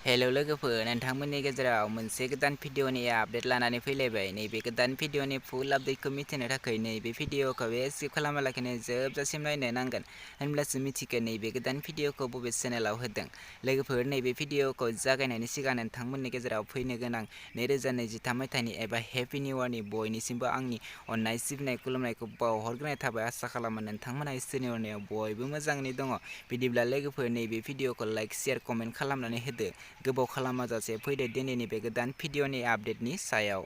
Hello लोगोफोर नोंथांमोननि गेजेराव मोनसे गोदान भिडिअनि आपडेट लानानै फैलायबाय। नैबे गोदान भिडिअनि फुल आपडेटखौ मिथिनो थाखाय नैबे भिडिअखौ स्किप खालामालाखैनो जोबजासिम नायनो नांगोन, होनब्लासो मिथिगोन नैबे गोदान भिडिअखौ बबे चेनेलाव होदों। लोगोफोर नैबे भिडिअखौ जागायनायनि सिगां नोंथांमोननि गेजेराव फैनो गोनां 2023 मायथाइनि एबा हेपि निउ इयारनि बयनिसिमबो आंनि अननाय सिबिनाय खुलुमनायखौ बावहरग्रोनाय थाबाय। आसा खालामो नोंथांमोना इसोरनि अननायाव बयबो मोजाङैनो दङ। बिदिब्ला लोगोफोर नैबे भिडिअखौ लाइक शेयार कमेन्ट खालामनानै होदो। गोबाव खालामाजासे फैदो दिनैनि बे गोदान भिडिअनि आपडेटनि सायाव।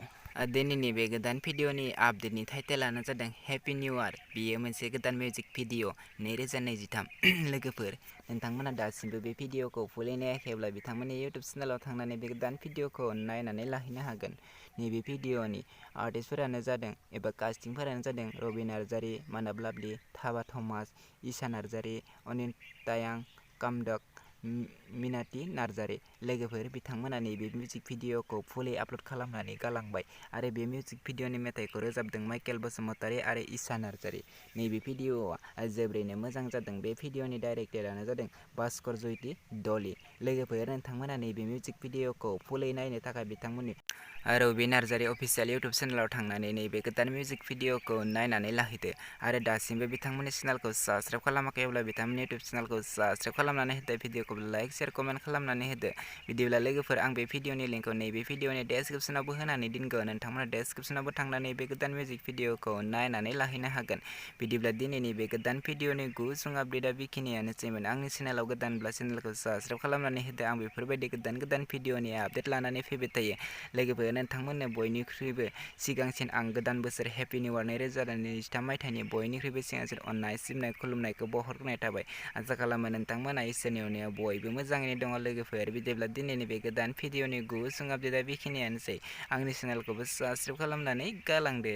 दिनैनि बे गोदान भिडिअनि आपडेटनि टाइटेलानो जादों हेपि निउ इयार। बेयो मोनसे गोदान मिउजिक भिडिअ 2023। लोगोफोर नोंथांमोना दासिमबो बे भिडिअखौ फुलै नायाखैब्ला बिथांमोननि इउटुब चेनेलाव थांनानै बे गोदान भिडिअखौ नायनानै लाहैनो हागोन। नैबे भिडिअनि आर्टिस्टफोरानो जादों एबा कास्टिंफोरानो जादों रबि नार्जारि, मानाब लाभलि, थाबा थमास, इशा नार्जारि, अनितायां कामदक, मिनाति नार्जारि। लोगोफोर बिथांमोना नैबे मिउजिक भिडिअखौ फुलै आपल'ड खालामनानै गालांबाय आरो बे मिउजिक भिडिअनि मेथाइखौ रोजाबदों माइकेल बसुमतारी आरो इशा नार्जारि। नैबे भिडिअआ जोबोरैनो मोजां जादों। बे भिडिअनि डाइरेक्टरानो जादों भास्कर ज्योति दली। लोगोफोर नोंथांमोना नैबे मिउजिक भिडिअखौ फुलै नायनो थाखाय बिथांमोननि रबि नार्जारि अफिसियेल इउटुब चेनेलाव थांनानै नैबे गोदान मिउजिक भिडिअखौ नायनानै लाहैदो आरो दासिमबो बिथांमोननि चेनेलखौ साबस्क्राइब खालामाखैब्ला बिथांमोननि इउटुब चेनेलखौ साबस्क्राइब खालामनानै होदो। भिडिअखौ लाइक शेयार कमेन्ट खालामनानै होदो। बिदिब्ला लोगोफोर आं बे भिडिअनि लिंकखौ नैबे भिडिअनि डेस्क्रिप्शनावबो होनानै दोनगोन। नोंथांमोना डेस्क्रिप्शनावबो थांनानै बे गोदान मिउजिक भिडिअखौ नायनानै लाहैनो हागोन। बिदिब्ला दिनैनि बे गोदान भिडिअनि गुसुं आपडेटआ बेखिनियानोसैमोन। आंनि चेनेलाव गोदानब्ला चेनेलखौ साबस्क्राइब खालामनानै होदो। आं बेफोरबायदि गोदान भिडिअनि आपडेट लानानै फैबाय थायो। लोगोफोर नोंथांमोननो बयनिख्रुइबो सिगांसिन आं गोदान बोसोर हेपि निउ इयार 2023 मायथाइनि बयनिख्रुइबो सिगांसिन अननाय सिबिनाय खुलुमनायखौ बावहरग्रोनाय थाबाय। आसा खालामो नोंथांमोना इसोरनि अननायाव बयबो मोजाङैनो दङ। लोगोफोर बिदिब्ला दिनैनि बे गोदान भिडिअनि गुसुं आपडेटआ बेखिनियानोसै। आंनि चेनेलखौबो साबस्क्राइब खालामनानै गालांदो।